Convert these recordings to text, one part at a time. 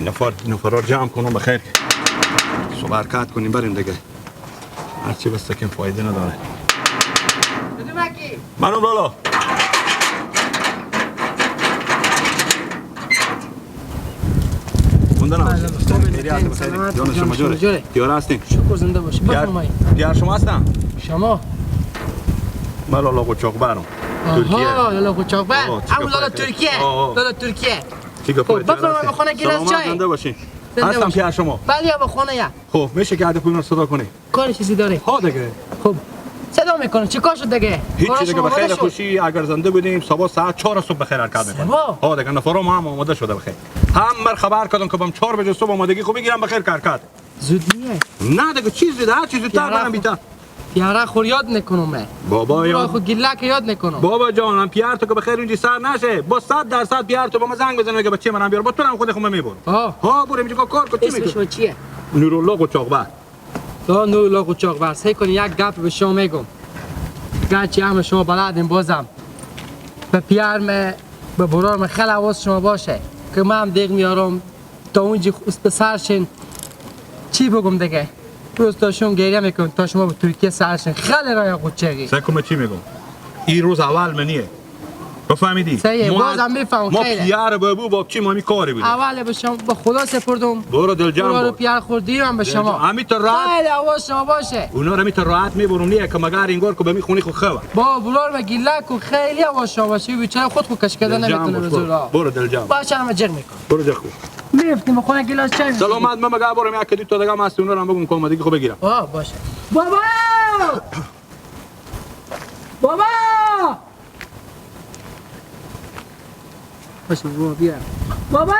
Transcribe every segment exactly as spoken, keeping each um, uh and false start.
نفر، نفرا جمع کنم بخیر. صبح حرکت کنیم بریم دیگه. هرچی بس که فایده نداره. منم لالا. مونده نباشی. بله، خوبه. خیریت، بخیر. سلامت، جان شما جوره. جوره. تیار هستین؟ شکر، زنده باشی. پیار، بفرمایید. پیار شما هستن؟ شما؟ من لالا قوچاقبرم. آها، ترکیه. لالا قوچاقبر. آه، چی همون لالا گفتی؟ ترکیه. آه، آه. لالا ترکیه. چی گفتی؟ خب، تیار بفرمایید، هستین؟ به خونه گیلاس سلامت، چای. زنده باشین. زنده هستم باشی. پیار شما. بله، یا به خونه یا. خب، می‌شه که هدف رو صدا کنی؟ کار چیزی داره؟ ها دیگه. خب، صدا می‌کنه. چی کار شد دیگه؟ هیچ چی دیگه، به خیر خوشی، اگر زنده بودیم، صبح ساعت چهار صبح بخیر حرکت می‌کنیم. صبح؟ ها دیگه، نفرام هم آماده شده بخیر. همه خبر کردم که بم چهار بجه صبح آمادگی خو بگیرم بخیر حرکت. زود نیه؟ نه دیگه، چی زود؟ هر چی زودتر برم بیتر. پیاره خور یاد نکنم من. بابا، یاد خو گیلک یاد نکنم. بابا جان، هم پیار تو که بخیر اونجی سر نشه، با صد درصد پیار تو با ما زنگ بزنه که بچه منم بیار، با تو هم خود خو میبرم. ها. ها، برو اینجا کار کن، چی می‌کنی؟ اسم شما چیه؟ نورالله قوچاقبر. تا نورالله قوچاقبر، سعی کن یک گپ به شما می‌گم. گرچه همه شما بلدین، بازم به پیار مه، به برار مه خیلی حواس شما باشه که من هم دیگ میارم تا اونجی خو-، به سر شین. چی بگم دیگه؟ درست تا شما گریه می‌کنم تا شما به ترکیه سر شین. خیلی رای قوچقی. سعی کن، من چی می‌گم؟ این روز اول منیه. بفهمیدی؟ صحیحه، ما بازم می‌فهمم، ما خیلی. پیار ببو با کی ما می کاری بودیم. اول به شما، به خدا سپردم. برو دلجم برو باش. پیار خوردی هم به دلجم. شما. همی تو راحت. خیلی حواس شما باشه. اونا رو همی تو راحت می‌برم، نیه که مگر انگار که به می خونی خو خواه. با برار و گیلک و خیلی حواس شما باشه. بیچاره خود خو کش کده دلجم نمی‌تونه باش، به زور برو. راه. برو دلجم. باشه، همه جغ می‌کنم. برو جغ خو. می‌رفتیم خونه گیلاس چای می‌خوریم. سلامت، من مگه برم یک دو تا دیگه هم هست، اونا رو هم بگم که آمدگی خو بگیرم. آه، باشه. بابا! بابا! باشه بابا، بیا. بابا!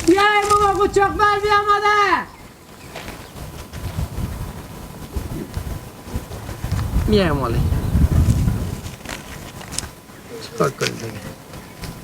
بیا بابا، قوچاقبر بیا آماده. میایم والی. چیکار کنیم دیگه؟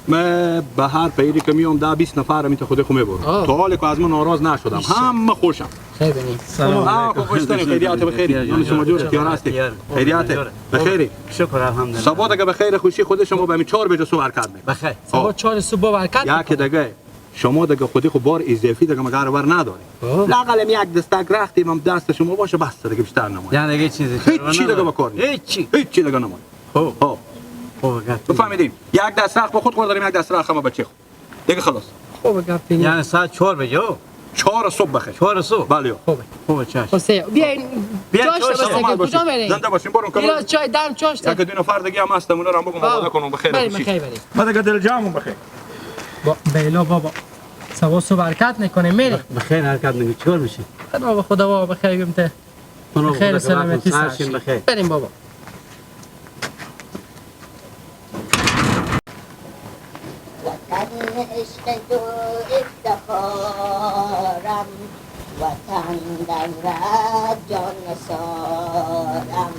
من به هر پیری که میام، ده بیست نفر میته خود خو میبرم. آه. تا حالی که از من ناراض نشدم. بیست. همه خوشم. خیلی نیست. سلام آه، علیکم. خوش داریم. خیریت بخیری. نان شما جور، تیار هستی. خیریت. بخیری. شکر الحمدلله. صبح دیگه بخیر خوشی خود شما به می چهار بجه صبح حرکت می‌کنم. بخیر. آه. صبح چهار صبح حرکت یکی می‌کنم. دیگه شما دیگه خودی خو بار اضافی دیگه مگر بر نداری. آه. لااقل یک دستک رختیم هم دست شما باشه، بس دیگه بیشتر نماید. یعنی دیگه چیزی هیچ چی دیگه به کار نیست. هیچ چی. هیچ چی دیگه نماید. خب. خب. خب، گپ بفهمیدیم. یک دست رخت با خود خور داریم، یک دست رخت هم بچه خود. دیگه خلاص. خب، گپ نیست. یعنی ساعت چهار بجه، ها؟ چهار صبح بخیر. چهار صبح؟ بله. خوبه. خوبه، چشم. خب، سه. بیاین. بیا، چاش چاش، تا بسته سلامت که باشید. کجا می‌رین؟ زنده باشین، برون که گیلاس چای دم چاش یک تا. دو نفر دیگه هم هستم، اونا رو هم بگم آه. آماده کنم، بخیر بریم، باشی. بخیر بریم. ما دیگه دلجمعم بخیر. با-، بیلا بابا. سبا صبح حرکت می‌کنیم، می‌ریم. بخ-، بخیر حرکت می‌کنیم. چیکار می‌شه؟ خدا به خدا بابا، بخیر گم ته. خدا بخیر، خدا سلامتی خدا سر سر شین شین. بخیر. بریم بابا. وطن عشق تو افتخارم، وطن در ره جان نثارم،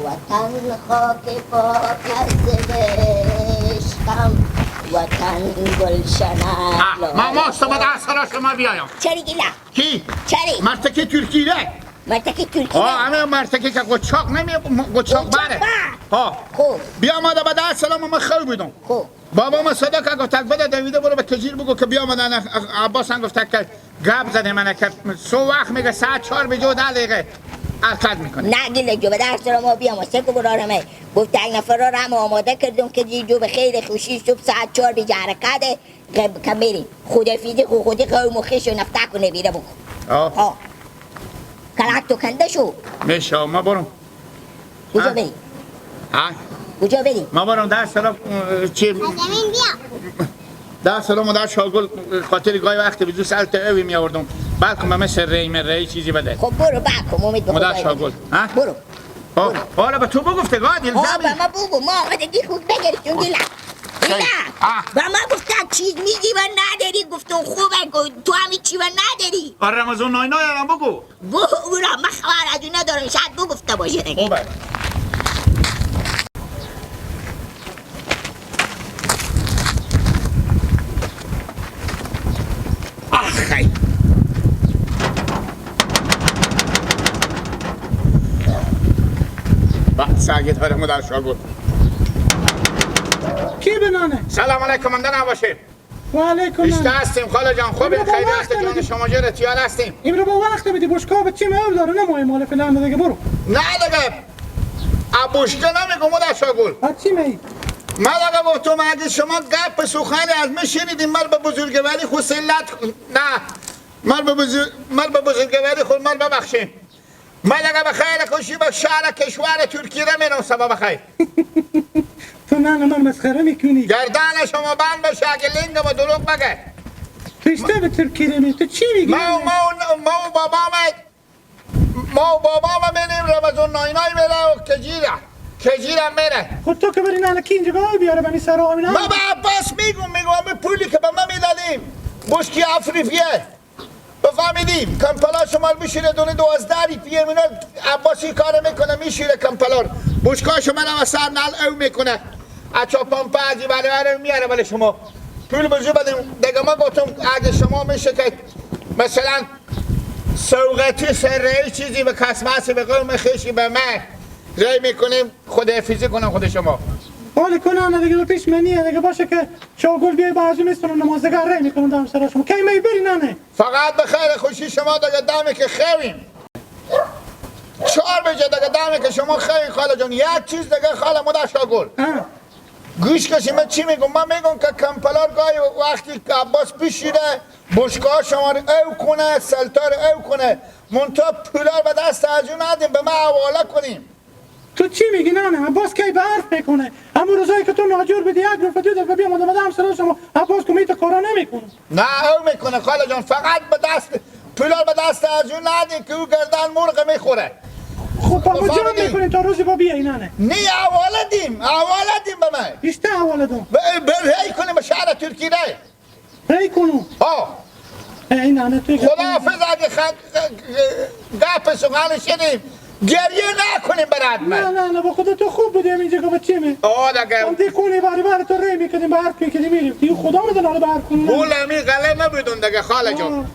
وطن خاک پاک از دل عشقم، وطن گلشن آه، من ماست با ده سرا شما بیایم. چری گیلا؟ کی؟ چری؟ مرتکه ترکی ره. مرتکه ترکی ها، ره. همه مرتکه که قوچاق نمیه، م-، قوچاق قوچاق بره. بر. ها. خب. بیا ما ده به ده سلام ما خو بودم. خب. بابا ما صدا که گفتک بده دویده برو به کجیر بگو که بیا ما ده نه-، عباس هم گفتک که گپ زده منه که سو وقت میگه ساعت چهار بجه و ده دقیقه حرکت می‌کنه. نه گیله جو به ده سلام ما بیا ما سه کو برارمه. گفت یک نفر را هم آماده کردم که جی جو به خیر خوشی صبح ساعت چهار بجه حرکته. که، که می‌ریم. خدافیزی خو خودی قوم و خویش و نفته کنه بیره بکن. آه. آه. کلک تو کنده شو. می‌شه، ما برم. کجا آه. بری؟ آه. کجا بری؟ ما برم ده سلام، اه، چی؟ زمین بیا. ده سلام و ده شاگل خاطر گاهی وقتی به دو سال تا اوی می‌آوردم. بلکه من مثل ری، من ری چیزی بده. خب برو، بکن، امید به ما ده خدا. شاگل. ها؟ برو. آه، حالا به تو بگفته گاه دل آه، زمین. به ما بگو، ما آمدگی خود بگرفتیم، گیلا. گیلا. آه. به ما گفته چیز می‌گی و نداری، گفتم خوبه، گو-، تو همی چی و نداری. آره، رمضان نای نای هم بگو. بگو، او را من خبر از اون ندارم، شاید بگفته باشه دیگه. خوبه. آخی. با، ساگی داره مدار شاگرد. کی بنانه؟ سلام علیکم، مندن نباشید. و علیکم السلام. هستیم خاله جان، خوبین؟ خیلی وقت هست جان، شما جور تیار هستیم. امرو با وقت میدی، بشکا به چی مه داره؟ نه مهم، حالا فلان دیگه، برو. نه دیگه. ا بشکه نمیگم، او در شاگل. ا چی می؟ من دیگه گفتم، اگه شما گپ سخنی از من شنیدین، مر به بزرگواری خود سلت، نه. مر به بزرگ-، مر به بزرگواری خود مر ببخشین. من اگه به خیر خوشی به شهر کشور ترکی را می‌رم سبا بخیر. تو ننه، من مسخره می‌کنی. گردن شما بند بشه، اگه لنگ ما دروغ بگه. تو اشته به ترکی را می‌ری، تو چی می‌گی؟ ما و، ما و، ما و بابا ما، ما و بابا ما می‌ریم رمضان ناینای میره و کجیره. کجیره میره. خود تو که بری ننه کی اینجا گاهی بیاره بنی سر آبی نه؟ ما به عباس می‌گم، می‌گم همه پولی که به ما می‌دادیم. بشکی افریفیه. بفهمیدیم، کمپلا شما رو بشوره دونه دوازده ری پیه مونه، عباسی کار می‌کنه، می‌شوره کمپلا رو. بشکا شما رو سر نل او می‌کنه. اچا پمپه ازی برابر میاره، ولی شما پول بزو بدیم. دیگه ما گفتم، اگه شما می‌شه که مثلاً سوغاتی سر رای چیزی به کس مسی به قوم خیشی به من رای می‌کنیم، خداحافظی کنم خود شما. حال کنه نه دیگه، پیش منیه دیگه، باشه که شاگل بیای بازی می‌سنم، نمازگاه رای می‌کنم دم سر شما. کی می بری ننه؟ فقط به خیر خوشی شما دیگه دمی که خویم. چهار بجه دیگه دمی که شما خویم خاله جان. یک چیز دیگه خاله مادر شاگل. ها. گوش کشی من چی می‌گم. من می‌گم که کمپلار گاهی وقتی که عباس بشیره، بشکا شما رو او کنه، سلطار او کنه. منتها پولار به دست از اون ندیم، به من حواله کنیم. تو چی می‌گی ننه؟ عباس کی به حرف می‌کنه؟ همون روزایی که تو ناجور بودی، یک دفعه دو دفعه بیام آدم آدم سر شما، عباس که می تو کارا نمی‌کنه. نه، او می‌کنه خاله جان، فقط به دست، پولا به دست از اون ندی که او گردن مرغ می‌خوره. خب بابا جان بفهمیدی؟ می‌کنیم تا روزی با بیایی ننه. نه، حواله دیم، حواله دیم به من. بیشتر حواله دون. به، به ری کنیم به شهر ترکی ری. ری کنو. آه. ای ننه تو خداحافظ اگه خ-، گپ سخن شنیم، گریه نکنیم برات من. نه، نه، نه، با خدا تو خوب بودی، همینجا که بچه می. آه، دگه. هم دی کنی باری باری تو ری می‌کردیم، به هر کوی که دی می‌ریم. دیگه خدا می‌دونه حالا به هر کنی نه. بول همی غله نبودون دگه خاله جان. آه.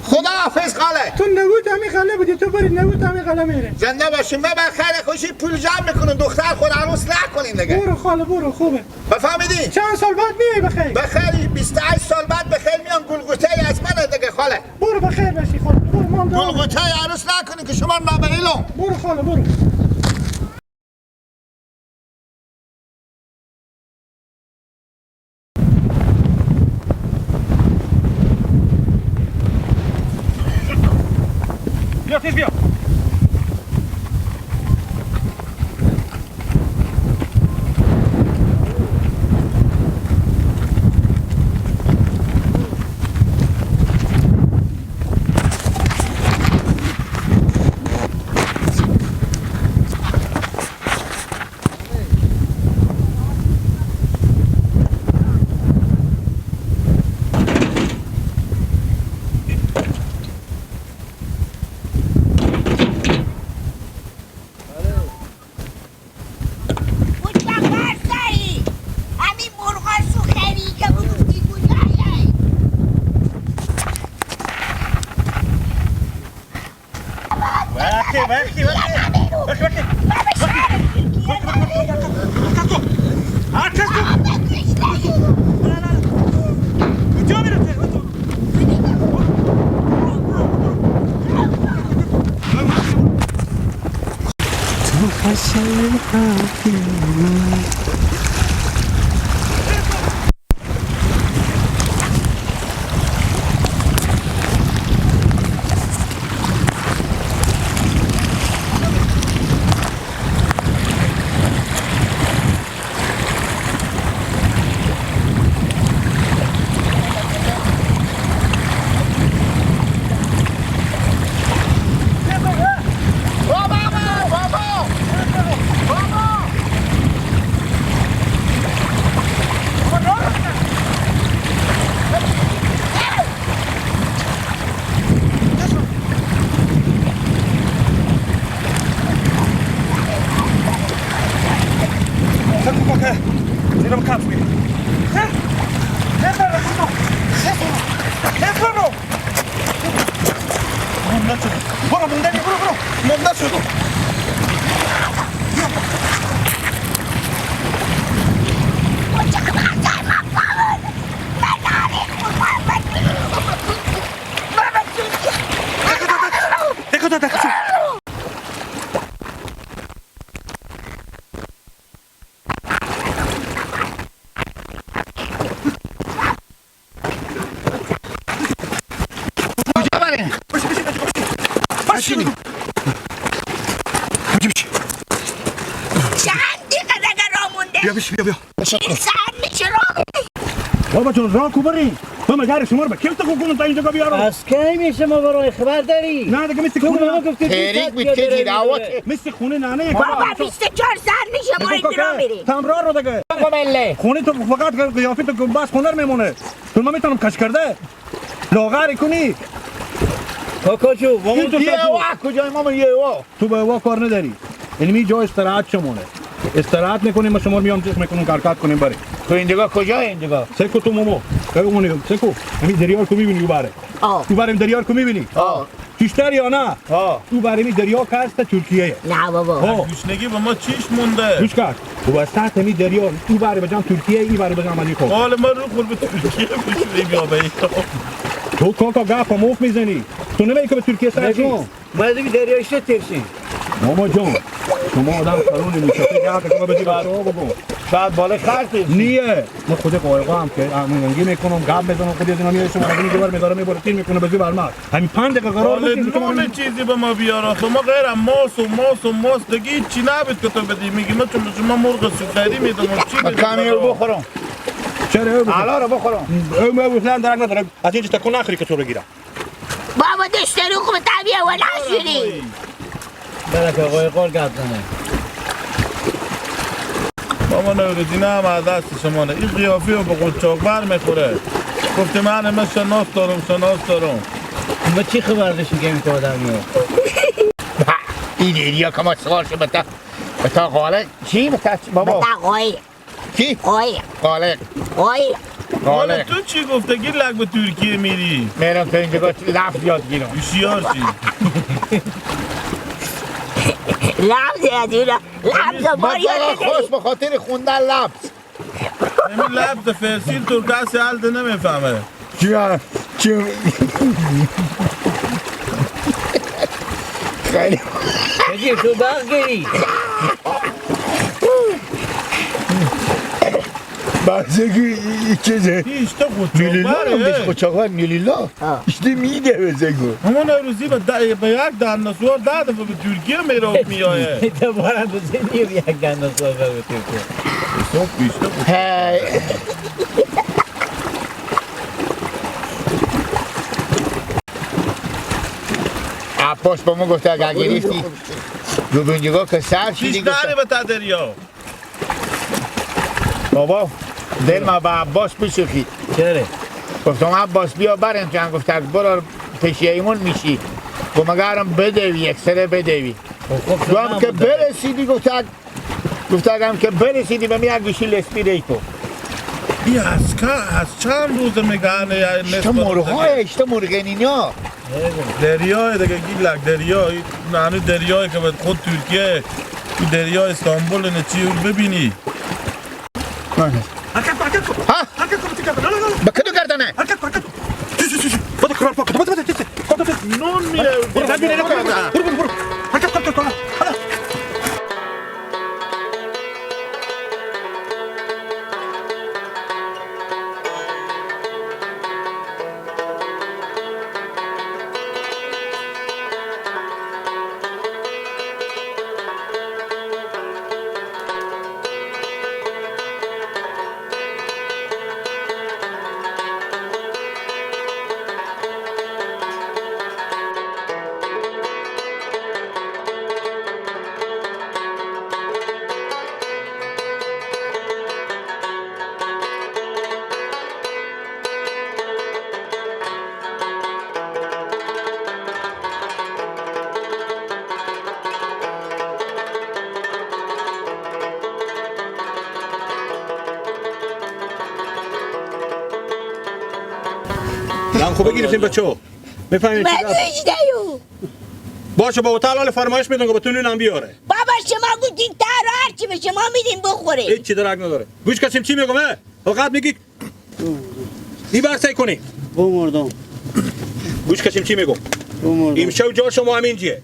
خداحافظ خاله. تو نوت همی غله بودی، تو بری نوت همی غله می‌ره. زنده باشیم، من به خیر خوشی پول جمع می‌کنم، دختر خود عروس نکنین دگه. برو خاله، برو، خوبه. بفهمیدی؟ چند سال بعد میای بخیر؟ بخیر، بیست و هشت سال بعد بخیر میان، گلگوته از من دگه خاله. برو بخیر باشی خاله. برو، ما هم دارم. گلگوته عروس نکنی که شما نابغیلو. برو خاله، برو. بیا، تیز بیا. وقتی، وقتی، وقتی. وقتی، وقتی. کجا بریم؟ باشی. کجا بشی؟ چند دقیقه دیگه راه مونده. بیا بشی، بیا، بیا. چهل ساعت می‌شه راه می‌ری. بابا جان، راه کو بریم؟ من مگر شما رو به کف تکون کنم تا اینجا بیارم؟ از کی می‌شه ما برای خبر داری؟ نه دیگه، مثل تو خونه به ما گفتی تحریک بیست ساعت بیت که پیاده روی گیراوه می‌ره. مثل خونه ننه بابا، بابا، بیست و چهار ساعت می‌شه ما این راه می‌ریم. تم راه رو دیگه. بابا مله. خونه تو فقط قیافه تو بس خونه میمونه. تو ما می‌تونم کش کرده. لاغر کنی. کاکا جو، ماما این تو یه ساعت وا کجای ماما یه وا. تو به وا کار نداری. علمی جا استراحت چمونه. استراحت می‌کنیم، ما شما رو میام جسم می‌کنم، حرکت کنیم، بریم. تو این دیگه کجا این دیگه؟ سکو تو ماما. سکو مونی، سکو. همین دریا رو کو می‌بینی، او بره. آه. او بره دریا رو کو می‌بینی؟ آه. کشتر یا نه؟ آه. او بره می دریا که هست ترکیه. نه بابا. آه. گوشنگی به ما چیش مونده؟ گوش کن. او وسط همی دریا، او بره بجام ترکیه، ای بره بجام علی خود. حال ما رو خور به ترکیه بشوری بیا به ایران. تو کاکا گپ مفت می‌زنی. تو نمی‌گی که به ترکیه سر نگو. شی؟ ما دیگه دریایش رو ترسیم. ماما جان، شما آدم قانون می‌شه. گپ شما بدی به شما بگو. شاید بالا خرد نیه. من خود قایقا هم که همینگی می‌کنم، گپ می‌زنم، خود از اینا میاد شما رو می‌گه بر می‌دارم، می‌بره تیر می‌کنه، بزی برمار. همین پنج دقیقه قرار حال بدین که شما نون چیزی به ما بیار آخه. ما غیر از ماس و ماس و ماس دیگه هیچی نبید که تو بدی. می‌گی من چون به شما مرغ سوخری می‌دم و چی بدم کمی به او تو؟ بخورم. چرا او بخور؟ حالا رو بخورم. او مو مثلاً درک نداره. از اینجا تکون نخوری که تو رو گیرم. بابا دشتری خوب طبیعه و نشوری. برک آقای قول گپ زنه. بابا نوروزی نه هم از دست شما نه. این قیافی رو به قوچاق بر می‌خوره. گفته من همه شناس دارم، شناس دارم. به چی خبر داشتی که این تو آدمی؟ این ایریا که ما سوار شد بتا، بتا قاله چی؟ بتا چی؟ بابا. بتا قاله. کی؟ قایق. قالق. قایق. قالق. تو چی گفته؟ گیر لگ به ترکیه میری. میرم تو اینجا گفت لفظ یاد گیرم. هوشیار چی؟ لفظ یاد گیرم. لفظ ما بار یاد دارم بگیری. خوش به خاطر خوندن لفظ. همین لفظ فارسی تو کسی حل نمیفهمه. چیا؟ چی؟ خیلی. بگیر تو بغل گیری. بازگی چیزه. هیچ تو خود میلیلا چوباره. هم بیش قوچاق‌بر میلیلا. ها. ایشته میده بزگو. اما نوروزی به ده-، به یک دنده‌سوار ده دفعه به ترکیه میره و میایه. دوباره بزنی یک دنده‌سوار به ترکیه. حساب بیشتر. هی. عباس با ما گفته اگه گرفتی دو بینجگاه که سر شدی پیش گفته. نری به تا دریا. بابا، دل ما با عباس بسوخی. چرا؟ گفتم عباس بیا بریم جان، گفته برو پیش ایمون میشی. گفت مگرم بدوی، یک سره بدوی. خب، خب، گفتم سلام که بود. برسیدی گفته گفت اگم که برسیدی به می یک گوشی لسپی ریتو. ای از که، از چند روز میگن، یا اشته نصف مرغای، روز اشته مرغ نینا. دریای دیگه گیلک، دریای، نانی دریای که به خود ترکیه، تو دریای استانبول نه چی ببینی. آره. حرکت کن، حرکت کن. ها؟ حرکت کن، حرکت کن. نه، نه، نه، نه. به کدو گردنه؟ حرکت کن، حرکت کن. چی، چی، چی، چی؟ بده قرار پاک. بده، بده، بده، بده. نون می‌ره. برو، برو، برو، برو. حرکت کن، حرکت کن. نام خوبه گیریم بچه ها. بفهمید من چی گفت؟ هجده یو. باشه، با تعالی فرمایش می‌دونم که به تو نونم بیاره. بابا، شما گفتین تر هر چی به شما می‌دیم بخورید. هیچ چی درک نداره. گوش کشیم چی می‌گم، اه؟ فقط میگی این بر سعی کنی. بمردم. گوش کشیم چی می‌گم. امشب جا شما همینجیه.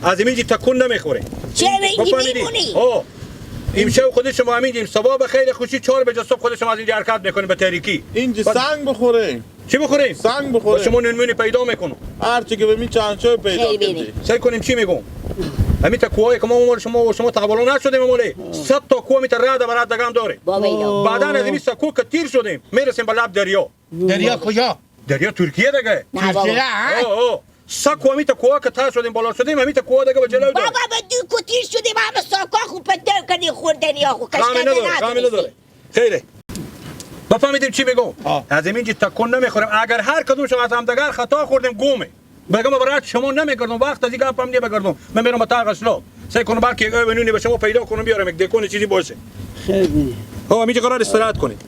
از همینجی تکون نمیخوره. چه همینجی بفهمیدی؟ میمونی؟ آه. امشب خود شما همینجی، صبح به خیر خوشی چهار بجه صبح خود شما از اینجا حرکت می‌کنیم به تاریکی. اینجی بس. سنگ بخوره. چی بخوریم؟ سنگ بخوریم. شما نون مونی پیدا می‌کنم. هر چی که به می چند چای پیدا خیلی کنی. سعی کنیم چی می‌گم؟ همین تا کوهایی که ما عمر شما و شما تا بالا نشدیم، مالی. صد تا کوه می تا رد به رد دگم داره. بابا اینا. بعداً از این سکو که تیر شدیم، می‌رسیم به لب دریا. دریا کجا؟ دریا ترکیه دیگه. نه بابا. ترکیه، ها؟ آه، آه. سکو همی تا کوه که تا شدیم، بالا شدیم، همی تا کوه دیگه به جلو داره. بابا، به دو کو تیر شدیم، همه ساکا خو پتو کردی، خور دریا خو کشکش غمی نداره، غمی نداره. خیره. بفهمیدیم چی می‌گم؟ آه. از این جی تکون نمی‌خوریم. اگر هر کدوم شما از همدیگر خطا خوردیم، گومه. بگم برات شما نمی‌گردم، وقت از این گپ هم نمی‌گردم. من می‌رم اتاق اشلا. سعی کنم بلکه یک آب نونی به شما پیدا کنم، بیارم، یک دکون چیزی باشه. خیلی. ها، همینجا قرار استراحت کنید.